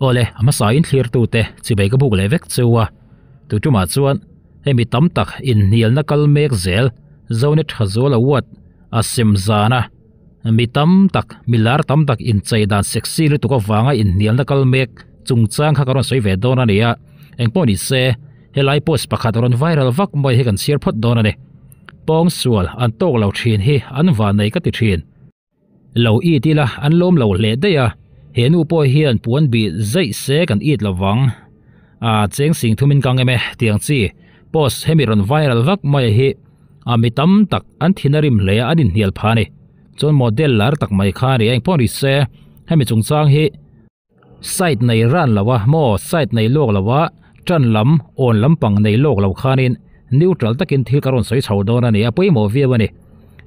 Awle, a hmasa in thlirtute chibai ka buk leh vek cheu a, tu tumah chuan hemi tam tak inhnialna kal mek zel Zone tha zual award a sem zana mi tam tak, mi lar tam tak inchei dan sexy lutuk avanga inhnialna kal mek chungchang kha ka rawn sawi ve dawn a ni a, engpawh ni se helai post pakhat rawn viral vak mai hi kan chhiar phawt dawn a ni. Pawngsual an tawk lo thin hi an vannei ka ti thin. Lo it ila an lawm lo hle daih a, he nu pawh hian puan bih zaih se kan it lo vang. A cheng sing thumin ka ngem e tiang chi post hemi rawn viral vak mai hi a mi tam tak an thin a rim hle a an inhnial phah a ni. Chuan model lar tak mai kha a ni a engpawh ni se hemi chungchang hi Side nei ran lo a maw side nei lawk lo a tan lam awn lampang nei lawk lo khanin neutral takin thil ka rawn sawi chho dawn a ni a pawimawh viau a ni.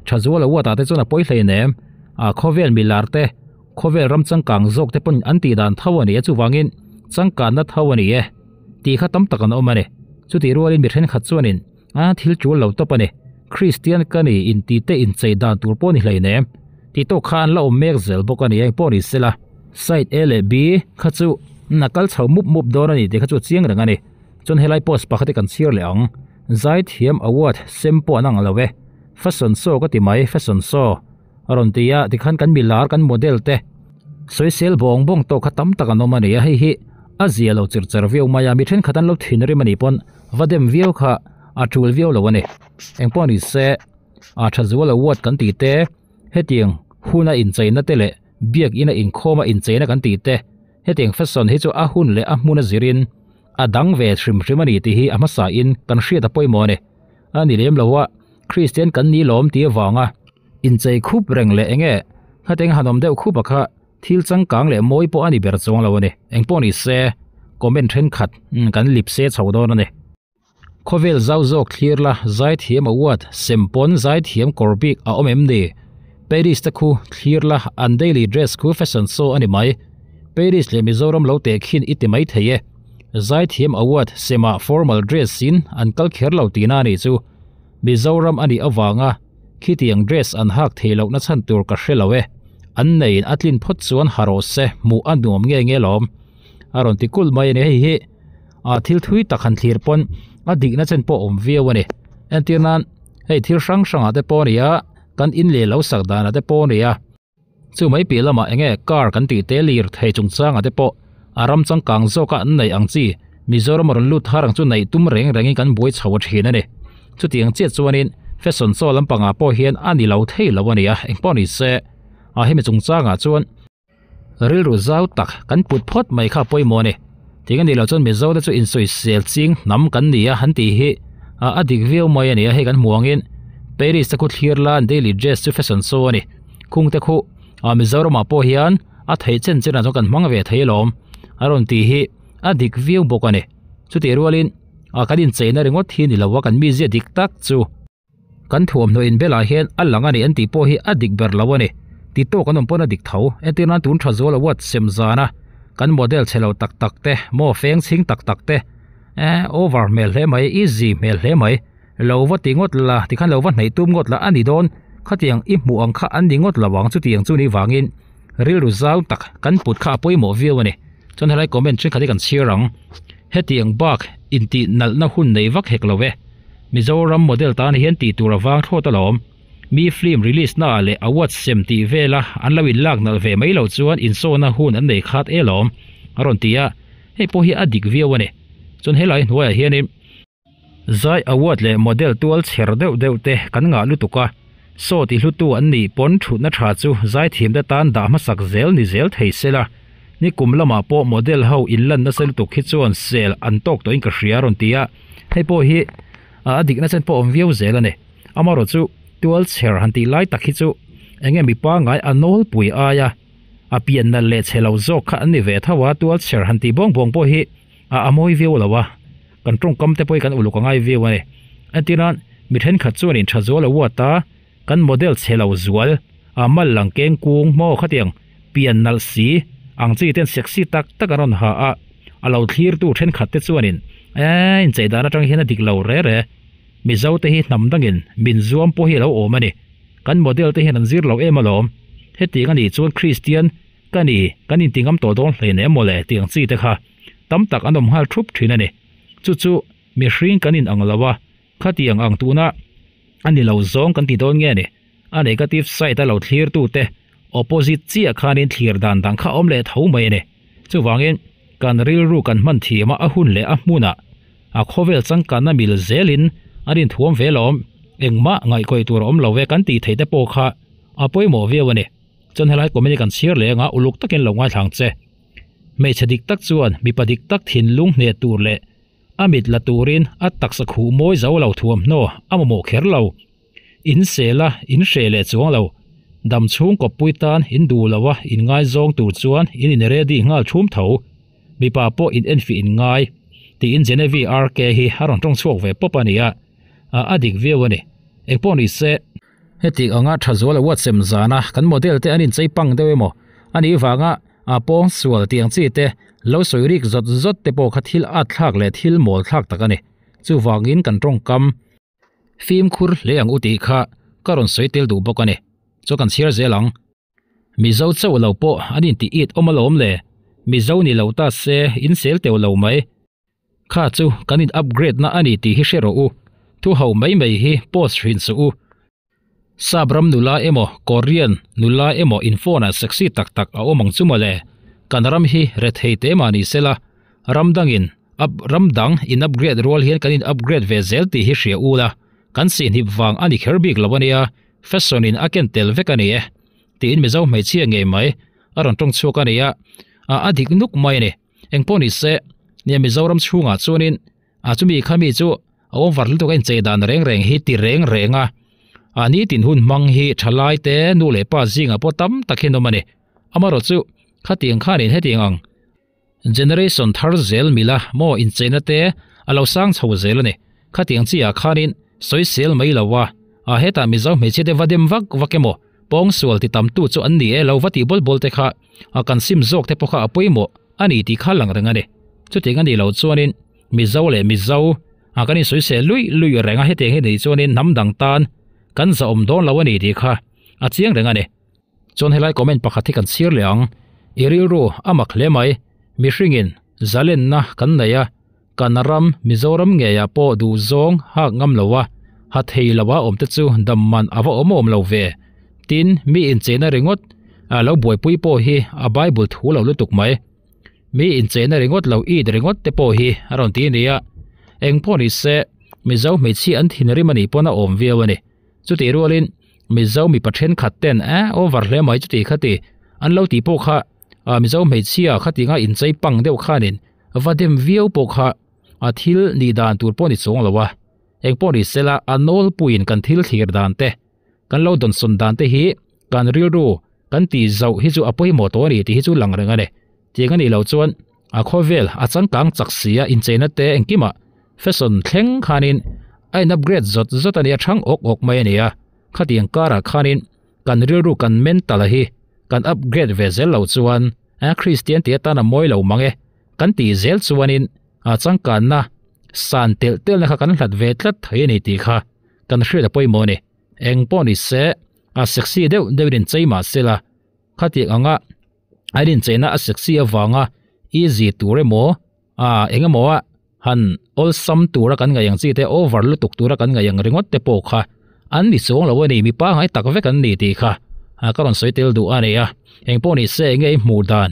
Thazuala Ward ah te chuan a pawi hlei nem a khawvel milar te khawvel ram changkang zawk te pawn an tih dan tho a ni a chuvangin changkanna tho a ni e tih kha tam tak an awm a ni. Chutih rualin mi thenkhat chuanin a thil tul lo tawp a ni Kristian ka ni inti te inchei dan tur pawh ni hlei nem tih tawk kha an la awm mek zel bawk a ni engpawh ni sela side A leh B kha chu a kal chho mup mup dawn a ni tih kha chu a chiang reng a ni chuan helai post pakhat hi kan chhiar leh ang Zaithiam award sem pawh an ang lo e fashion show ka ti mai fashion show a rawn ti a tikhan kan milar kan model te sawisel bawng bawng tawh kha tam tak an awm a ni a hei hi a zia lo chir cher viau mai a mi thenkhat an lo thin rim a nih pawn va dem viau kha a tul viau lo a ni engpawh ni se a tha zual award kan tih te hetiang huna incheina te leh biak ina inkhawma incheina kan tih te hetiang fashion hi chu a hun leh a hmun a zirin a dang ve hrim hrim a ni tih hi a hmasa in kan hriat a pawimawh a ni a ni lem lo a Kristian kan ni lawm tih avanga Inchei khup reng leh enge khateng han awm deuh khup a kha thil changkang leh mawi pawh a ni ber chuang lo a ni. Engpawh ni se comment thenkhat kan lip se chho dawn a ni. Khawvel zau zawk thlir la zaithiam award sem pawn zaithiam kawr bik a awm em ni? Paris te khu thlir la an daily dress khu fashion show a ni mai. Paris leh Mizoram lo tehkhin i ti mai thei e. Zaithiam award semah formal dress in an kal kher lo tihna a nih chu. Mizoram a nih avanga khitiang dress an hak thei lohna chhan tur ka hre lo e, an neiin a tlin phawt chuan ha rawh se hmuh a nuam nge nge lawm a rawn ti kulh mai a ni. Hei hi ah thil thui tak han thlir pawn a dikna chen pawh a awm viau a ni. Entir nan hei thil hrang hrangah te pawh a ni a, kan in leh lo sak danah te pawh a ni a. Chu mai piah lamah enge car kan tih te lir thei chungchangah te pawh a ram changkang zawka an neih ang chi Mizoram a rawn lut thar ang chu neih tum reng rengin kan buai chho a thin a ni. Chutiang chiah chuanin fashion show lampangah pawh hian a ni lo thei lo a ni a, engpawh ni se a hemi chungchangah chuan rilru zau tak kan put phawt mai kha a pawimawh a ni. Ting a nih loh chuan Mizo te chu insawisel ching hnam kan ni a han tih hi a dik viau mai a ni a, hei kan hmuh angin Paris te khu thlir la daily dress chu fashion show a ni. Khung te khu ah Mizoramah pawh hian a theih chen chen ah chuan kan hmang ve thei alawm a rawn tih hi a dik viau bawk a ni. Chutih rualin ah kan incheina ringawt hi ni lo a kan mizia dik tak chu kan thuamhnaw inbelah hian a lang a ni an tih pawh hi a dik ber lo a ni. Ti tawk an awm pawn a dik tho. Entir nan tun tha zual award sem zana kan model chhe lo tak tak te maw feng chhing tak tak te eh over hmel hle mai easy hmel hle mai. Lo va ti ngawt la, tikhan lo va hnaih tum ngawt la a ni dawn, khatiang i hmuh ang kha an ni ngawt lo ang chutiang chu ni vangin rilru zau tak kan put kha a pawimawh viau a ni. Chuan helai comment thenkhat hi kan chhiar ang, hetiang bak intih nalhna hun nei vak hek lo e, Mizoram model tan hian tih tur a vang thlawt alawm, mi film release na ah leh award sem tih vela an lo inlak nalh ve mai loh chuan insawna hun an nei khat e alawm a rawn ti a, hei pawh hi a dik viau a ni. Chuan helai hnuaiah hianin. Zai award leh model tual chher deuh deuh te kan ngah lutuk a, saw ti hlutu an nih pawn thutna tha chu zaithiam te tan dah hmasak zel ni zel thei sela, ni kum lamah pawh model ho inlan nasa lutuk hi chuan sel an tawk tawhin ka hria a rawn ti a, hei pawh hi a dikna chen pawh awm viau zel a ni. Amaherawh chu tual chher han tih lai tak hi chu enge mi pangngai a nawlpui aia a pian nalh leh chhe lo zawk kha an ni ve tho a, tual chher han tih bawng bawng pawh hi a a mawi viau lo a, kan tawngkam te pawh hi kan uluk a ngai viau a ni. Entir nan mi thenkhat chuan in tha zual a uat a, kan model chhe lo zual a mal lang keng kung maw khatiang pian nalh si ang chi ten sexy tak tak an rawn ha a, a lo thlir tu thenkhat te chuanin eee inchei dan atang hian a dik lo re re, Mizo te hi hnam dangin min zuam pawh hi a lo awm a ni, kan model te hian an zir lo em alawm, hetiang a nih chuan Kristian. Ka ni, kan inti ngam tawh dawn hlein em mawle tih ang chi te kha tam tak an awm nghal thup thin a ni. Chu chu mihring kan in ang lo a, khatiang ang tuna a ni lo zawng kan ti dawn nge ni? A negative side a lo thlir tu te opposite chiah khanin thlir dan dang kha a awm leh tho mai a ni. Chuvangin kan rilru kan hman thiam a, a hun leh a hmunah a khawvel changkanna mil zelin an inthuam ve lawm, engmah ngaihkawih tur a awm lo e kan tih theih te pawh kha a pawimawh viau a ni. Chuan helai comment hi kan chhiar leh anga uluk takin lo ngaithla ang che. Hmeichhe dik tak chuan mipa dik tak thinlung hneh tur leh a mit la turin a taksa khuh mawi zo lo thuamhnaw a mamawh kher lo. In sel a, in hreh leh chuang lo. Dam chhung kawppui tan in duh lo a in ngaizawng tur chuan in in ready nghal thum tho. Mipa pawh in enfiah in ngai. Tiin Genevieve RK hi a rawn tawng chhuak ve pawp a ni a. A dik viau a ni. Engpawh ni se. Heti anga tha zual a uat sem zana kan model te an inchei pang deuh emaw a nih vanga a pawng sual tih ang chi te lo sawi rik zawt zawt te pawh kha thil at thlak leh thil mawl thlak tak a ni. Chuvangin kan tawngkam fimkhur hle ang u tih kha ka rawn sawi tel duh bawk a ni. Chu kan chhiar zel ang. Mizo chauh lo pawh an intih it awm alawm le. Mizo ni lo ta se in sel teuh lo mai. Kha chu kan in upgrade na a ni tih hi hre rawh u. Thu ho mai mai hi post hrin suh u. Sap ram nula emaw Korean nula emaw in phone ah sexy tak tak a awm ang chu mawle. Kan ram hi rethei te mah ni sela ram dangin up ram dang in upgrade rual hian kan in upgrade ve zel tih hi hria u la. Kan sihhnip vang a ni kher bik lo a nia. Fashion in a ken tel vek a ni e. Tiin Mizo hmeichhia ngei mai a rawn tawng chhuak a ni a. A dik nuk mai a ni. Engpawh ni se, nia Mizoram chhungah chuanin a chumi kha mi chu a awm var lutuk a inchei dan reng reng hi ti reng reng a, a nitin hun hmang hi thalai te nu leh pa zingah pawh tam tak hian awm a ni. Amaherawh chu khatiang khanin hetiang ang generation thar zel mila maw incheina te a lo sang chho zel a ni. Khatiang chiah khanin sawisel mai lo a, a hetah Mizo hmeichhia te va dem vak vak emaw Pawngsual ti tamtu chu an ni e lo va tih bawl bawl te kha a kan sim zawk te pawh kha a pawimawh a ni tih kha lang reng a ni. Chutiang a nih loh chuanin Mizo leh Mizo a kan insawisel luih luih reng a hetiang hi nih chuanin hnam dang tan kan zahawm dawn lo a ni tih kha a chiang reng a ni. Chuan helai comment pakhat hi kan chhir leh ang, I rilru a mak hle mai, mihringin zalenna kan nei a, Kan ram, Mizoram ngeiah pawh duh zawng hak ngam lo a, ha thei lo a awm te chu dam man a va awm awm lo ve. Tin, mi incheina ringawt a lo buaipui pawh hi a Bible thu lo lutuk mai. Mi incheina ringawt lo it ringawt te pawh hi a rawn ti nia. Eng pawh ni se, Mizo hmeichhia an thinrim a nih pawn a awm viau a ni. Chutih rualin Mizo mipa thenkhat ten eh over hle mai chuti khati an lo tih pawh kha Mizo hmeichhia khatinga inchei pang deuh khanin Va dem viau pawh kha a thil nih dan tur pawh ni chuang lo a, eng pawh ni sela a nawlpuiin kan thil thlir dan te, kan lo dawnsawn dan te hi kan rilru kan tih zauh hi chu a pawimawh tawh a ni tih hi chu lang reng a ni. Tiang a nih loh chuan a khawvel a changkang chak si a incheina te engkimah fashion thleng khanin a in upgrade zawt zawt a ni a, thang awk awk mai a ni a, khatiang karah khanin kan rilru kan mental hi kan upgrade ve zel loh chuan a Kristian tih atan a mawi lo mang e kan tih zel chuanin a changkanna san telh telhna kha kan hlat ve tlat thei a ni tih kha kan hriat a pawimawh a ni. Eng pawh ni se a sexy deuh deuhin inchei mah sela khatiang anga a incheina a sexy avanga easy tur emaw a eng emaw a han awlsam tura kan ngaih ang chi te over lutuk tura kan ngaih ang ringawt te pawh kha an ni chuang lo a ni mi pangngai tak vek an ni tih kha a ka rawn sawi tel duh a ni a engpawh ni se enge i hmuh dan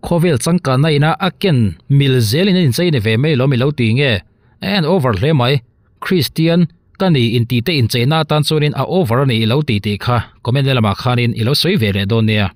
khawvel changkanna ina a ken mil zelin a inchei ni ve mai lo mi lo ti nge en over hle mai Christian ka ni intih te incheina atan chuanin a over a ni i lo ti tih kha comment lamah khanin i lo sawi ve leh dawn nia.